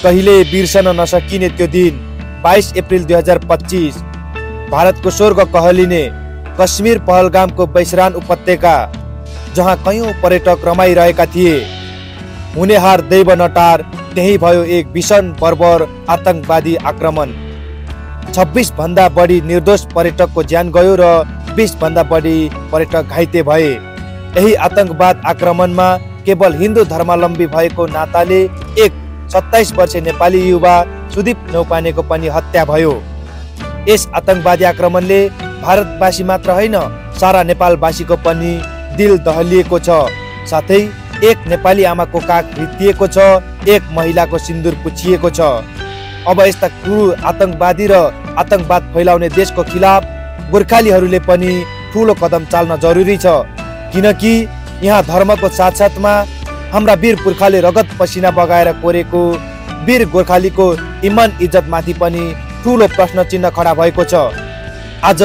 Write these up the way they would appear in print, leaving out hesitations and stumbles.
कहिले बिर्सन नसकिने त्यो दिन 22 अप्रिल 2025 भारतको स्वर्ग कहलिने कश्मीर पहलगामको बैसरान उपत्यका, जहाँ कयौं पर्यटक रमाइरहेका थिए। हुनेहार दैव नटार त्यही भयो एक भीषण बर्बर आतंकवादी आक्रमण। 26 भन्दा बढी निर्दोष पर्यटकको ज्यान गयो र 20 भन्दा बढी पर्यटक घाइते भए। यही आतंकवाद आक्रमणमा केवल हिन्दू धर्मावलम्बी भएको नाताले एक 27 वर्षीय नेपाली युवा सुदीप नौपानेको पनि हत्या भयो। यस आतंकवादी आक्रमणले भारतवासी मात्र होइन, सारा नेपालवासीको पनि दिल दहलिएको छ। साथै एक नेपाली आमाको काख रित्तिएको छ, एक महिलाको सिन्दुर पुछिएको छ। अब यस्ता क्रूर आतंकवादी र आतंकवाद फैलाउने देशको खिलाफ गोर्खालीहरूले पनि ठूलो कदम चाल्न जरुरी छ, किनकि यहाँ धर्मको साथसाथमा हाम्रा वीर पुर्खाले रगत पसिना बगाएर कोरेको वीर गोर्खालीको इमान इज्जत माथि पनि ठूलो प्रश्न चिन्ह खडा भएको छ। आज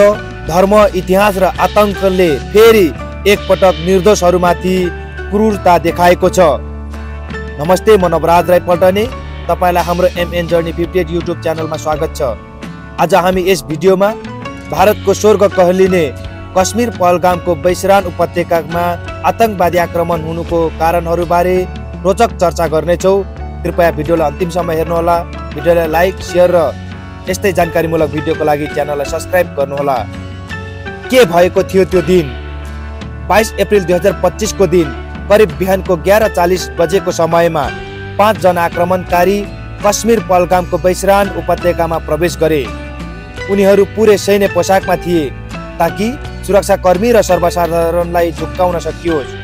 धर्म, इतिहास र आतंकले फेरि एकपटक निर्दोषहरूमाथि क्रूरता देखाएको छ। नमस्ते, म नवराज राई पल्टने, तपाईलाई हाम्रो एमएन जर्नी 58 युट्युब च्यानलमा स्वागत छ। आज हामी यस भिडियोमा भारतको स्वर्ग कहलिने कश्मीर पहलगामको बैसरान उपत्यकामा आतंकवादी आक्रमण हुनुको कारणहरूबारे रोचक चर्चा गर्नेछौँ। कृपया भिडियोलाई अन्तिमसम्म हेर्नुहोला। भिडियोलाई लाइक, सेयर र यस्तै जानकारीमूलक भिडियोको लागि च्यानललाई सब्स्क्राइब गर्नुहोला। के भएको थियो त्यो दिन? 22 अप्रिल 2025 को दिन करिब बिहानको 11:40 बजेको समयमा 5 जना आक्रमणकारी कश्मीर पहलगामको बैसरान उपत्यकामा प्रवेश गरे। उनीहरू पुरै सैन्य पोसाकमा थिए ताकि सुरक्षाकर्मी र सर्वसाधारणलाई झुक्काउन सकियोस्।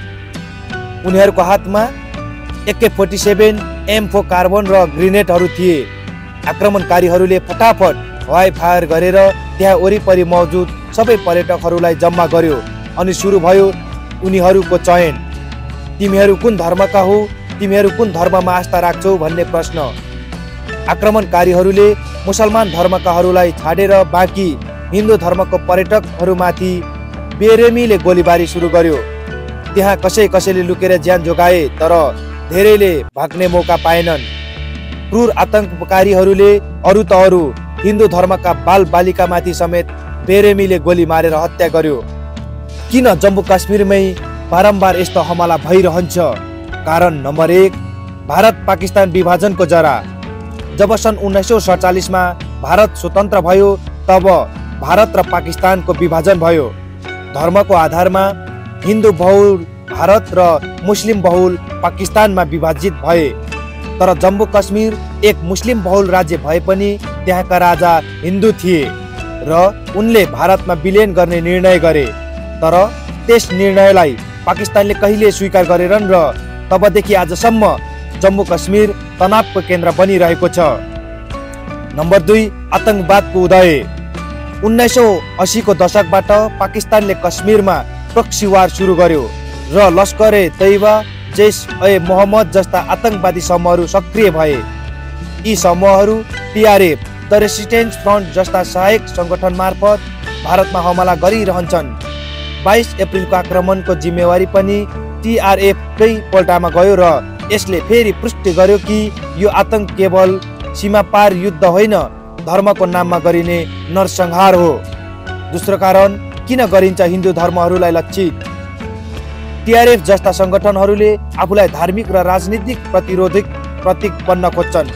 उनीहरूको हातमा AK-47, M4 कार्बन र ग्रेनेडहरू थिए। आक्रमणकारीहरूले फटाफट हवाई फायर गरेर त्यहाँ वरिपरि मौजुद सबै पर्यटकहरूलाई जम्मा गर्यो अनि सुरु भयो उनीहरूको चयन। तिमीहरू कुन धर्मका हो, तिमीहरू कुन धर्ममा आस्था राख्छौ भन्ने प्रश्न। आक्रमणकारीहरूले मुसलमान धर्मकाहरूलाई छाडेर बाँकी हिन्दू धर्मको पर्यटकहरूमाथि बेरेमीले गोलीबारी सुरु गर्यो। त्यहाँ कसैले लुकेर ज्यान जोगाए, तर धेरैले भाग्ने मौका पाएनन्। क्रूर आतंककारीहरूले अरू त अरू हिन्दू धर्मका बाल बालिकामाथि समेत बेरेमीले गोली मारेर हत्या गर्यो। किन जम्मू काश्मीरमै बारम्बार यस्तो हमला भइरहन्छ? कारण नम्बर 1, भारत पाकिस्तान विभाजनको जरा। जब सन् 1947 मा भारत स्वतन्त्र भयो, तब भारत र पाकिस्तानको विभाजन भयो। धर्मको आधारमा हिन्दू बहुल भारत र मुस्लिम बहुल पाकिस्तानमा विभाजित भए। तर जम्मू काश्मीर एक मुस्लिम बहुल राज्य भए पनि त्यहाँका राजा हिन्दू थिए र उनले भारतमा विलीन गर्ने निर्णय गरे। तर त्यस निर्णयलाई पाकिस्तानले कहिले स्वीकार गरेनन् र तबदेखि आजसम्म जम्मू काश्मीर तनावको केन्द्र बनिरहेको छ। नम्बर 2, आतंकवादको उदय। 1980 को दशकबाट पाकिस्तानले कश्मीरमा प्रक्सी वार सुरु गर्यो र लस्कर-ए-तैयबा, जैश-ए-मोहम्मद जस्ता आतंकवादी समूहहरू सक्रिय भए। यी समूहहरू TRF, द रेसिस्टेन्स फ्रन्ट जस्ता सहायक सङ्गठन मार्फत भारतमा हमला गरिरहन्छन्। 22 अप्रिलको आक्रमणको जिम्मेवारी पनि TRF कै पल्टामा गयो र यसले फेरि पुष्टि गर्यो कि यो आतंक केवल सीमा पार युद्ध होइन, धर्मको नाममा गरिने नरसंहार हो। दोस्रो कारण, किन गरिन्छ हिन्दू धर्महरूलाई लक्षित? TRF जस्ता सङ्गठनहरूले आफूलाई धार्मिक र राजनीतिक प्रतिरोधक प्रतीक बन्न खोज्छन्,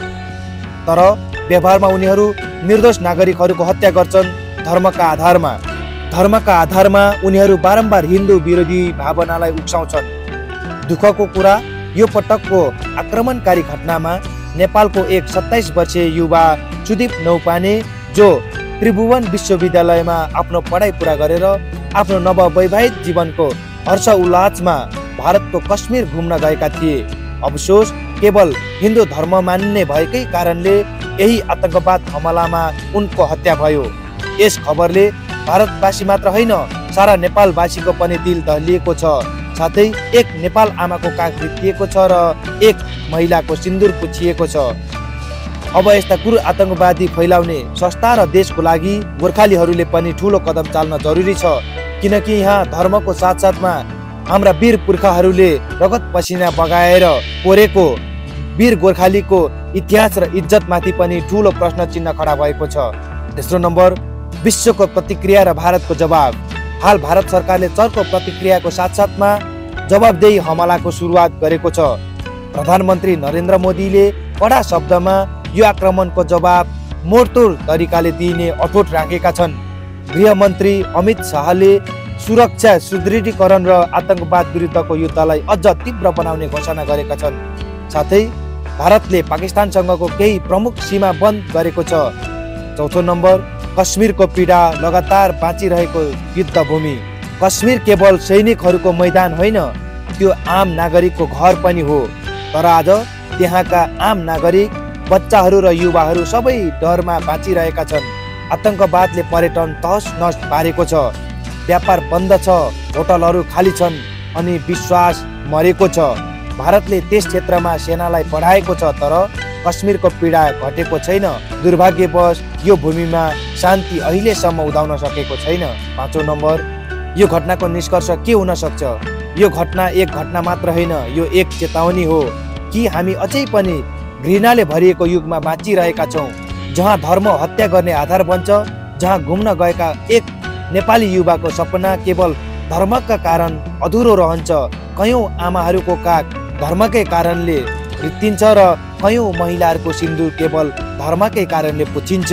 तर व्यवहारमा उनीहरू निर्दोष नागरिकहरूको हत्या गर्छन्। धर्मका आधारमा उनीहरू बारम्बार हिन्दू विरोधी भावनालाई उक्साउँछन्। दुःखको कुरा, यो पटकको आक्रमणकारी घटनामा नेपालको एक 27 वर्षीय युवा सुदीप नौपाने, जो त्रिभुवन विश्वविद्यालयमा आफ्नो पढाइ पुरा गरेर आफ्नो नववैवाहिक जीवनको हर्ष उल्लासमा भारतको कश्मीर घुम्न गएका थिए। अफसोस, केवल हिन्दू धर्म मान्ने भएकै कारणले यही आतंकवाद हमलामा उनको हत्या भयो। यस खबरले भारतवासी मात्र होइन, सारा नेपालवासीको पनि दिल दहलिएको छ। साथै एक नेपाल आमाको काख रित्तिएको छ र एक महिलाको सिन्दुर पुछिएको छ। अब यस्ता क्रूर आतंकवादी फैलाउने संस्था र देशको लागि गोर्खालीहरूले पनि ठूलो कदम चाल्न जरुरी छ, किनकि यहाँ धर्मको साथसाथमा हाम्रा वीर पुर्खाहरूले रगत पसिना बगाएर कोरेको वीर गोर्खालीको इतिहास र इज्जतमाथि पनि ठूलो प्रश्न चिन्ह खडा भएको छ। तेस्रो नम्बर, विश्वको प्रतिक्रिया र भारतको जवाब। हाल भारत सरकारले चर्को प्रतिक्रियाको साथसाथमा जवाबदेही हमलाको सुरुवात गरेको छ। प्रधानमन्त्री नरेन्द्र मोदीले कडा शब्दमा यो आक्रमणको जवाब मोडतोड तरिकाले दिइने अठोट राखेका छन्। गृहमन्त्री अमित शाहले सुरक्षा सुदृढीकरण र आतंकवाद विरुद्धको युद्धलाई अझ तीव्र बनाउने घोषणा गरेका छन्। साथै भारतले पाकिस्तानसँगको केही प्रमुख सीमा बन्द गरेको छ। चौथो नम्बर, कश्मीरको पीडा लगातार बाँचिरहेको युद्धभूमि। कश्मीर केवल सैनिकहरूको मैदान होइन, त्यो आम नागरिकको घर पनि हो। तर आज त्यहाँका आम नागरिक, बच्चाहरू र युवाहरू सबै डरमा बाँचिरहेका छन्। आतंकवादले पर्यटन तहस नहस पारेको छ, व्यापार बन्द छ, होटलहरू खाली छन् अनि विश्वास मरेको छ। भारतले त्यस क्षेत्रमा सेनालाई बढाएको छ, तर कश्मीरको पीडा घटेको छैन। दुर्भाग्यवश यो भूमिमा शान्ति अहिलेसम्म उदाउन सकेको छैन। पाँचौं नम्बर, यो घटनाको निष्कर्ष के हुन सक्छ? यो घटना एक घटना मात्र होइन, यो एक चेतावनी हो कि हामी अझै पनि घृणाले भरिएको युगमा बाँचिरहेका छौँ, जहाँ धर्म हत्या गर्ने आधार बन्छ, जहाँ घुम्न गएका एक नेपाली युवाको सपना केवल धर्मका कारण अधुरो रहन्छ। कयौं आमाहरूको काग धर्मकै कारणले रित्तिन्छ र कयौं महिलाहरूको सिन्दुर केवल धर्मकै कारणले पुछिन्छ।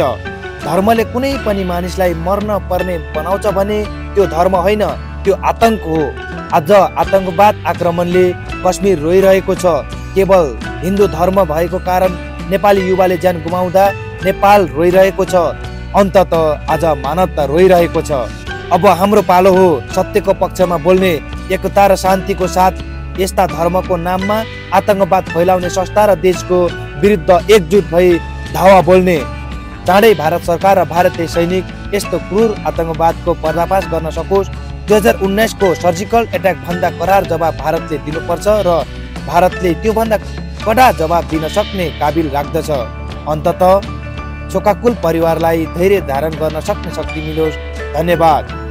धर्मले कुनै पनि मानिसलाई मर्न पर्ने बनाउँछ भने त्यो धर्म होइन, त्यो आतंक हो। आज आतंकवाद आक्रमणले कश्मीर रोइरहेको छ। केवल हिन्दू धर्म भएको कारण नेपाली युवाले ज्यान गुमाउँदा नेपाल रोइरहेको छ। अन्ततः आज मानवता रोइरहेको छ। अब हाम्रो पालो हो सत्यको पक्षमा बोल्ने, एकता र शान्तिको साथ यस्ता धर्मको नाममा आतंकवाद फैलाउने संस्था र देशको विरुद्ध एकजुट भई धावा बोल्ने। चाँडै भारत सरकार र भारतीय सैनिक यस्तो क्रूर आतंकवादको पर्दाफास गर्न सकोस्। 2019 को सर्जिकल एट्याक भन्दा करार जवाब भारतले दिनुपर्छ र भारतले त्योभन्दा कडा जवाब दिन सक्ने काबिल राख्दछ। अन्ततः शोकाकुल परिवारलाई धैर्य धारण गर्न सक्ने शक्ति मिलोस्। धन्यवाद।